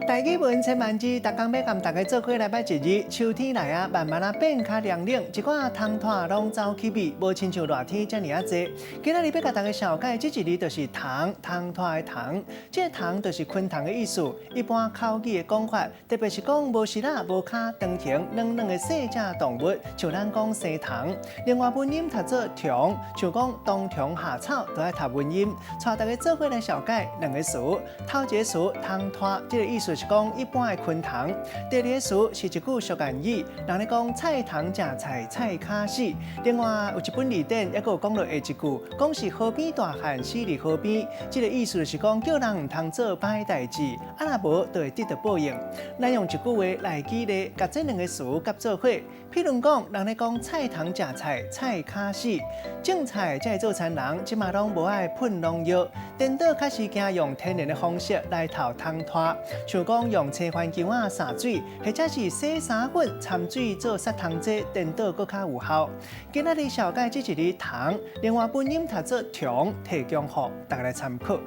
台語文千萬字，逐工欲共大家做伙來捌一字。秋天來啊，慢慢仔變較涼冷，一寡蟲蟵攏走去味，無親像熱天遮爾仔濟。今仔日欲共大家紹介這一字就是蟲，蟲蟵的蟲，這個蟲就是昆蟲的意思。一般口語的講法，特別是講無翼仔、無跤、長形、軟軟的細隻動物，像咱講生蟲。另外文音讀做蟲，像講冬蟲夏草，都愛讀文音。帶大家做伙來紹介兩个詞，頭一个詞蟲蟵，這个意思是講一般的昆蟲。第二个詞是一句俗諺語，人咧講菜蟲食菜，菜跤死。另外有一本字典，猶閣有講著下一句，講是河邊大漢死佇河邊，這个意思就是講叫人毋通做歹代誌，啊若無就會得著報應。咱用一句話來舉例，共這兩个詞夾做伙。譬如講，人咧講菜蟲食菜，菜跤死。種菜才會做田人，這馬攏無愛噴農藥，顛倒較是驚用天然的方式來刍蟲蟵，像講用青番薑仔灑水，或者是洗衫粉摻水做殺蟲劑，顛倒閣較有效。今仔日紹介這一字蟲，另外文音讀做蟲，提供予大家來參考。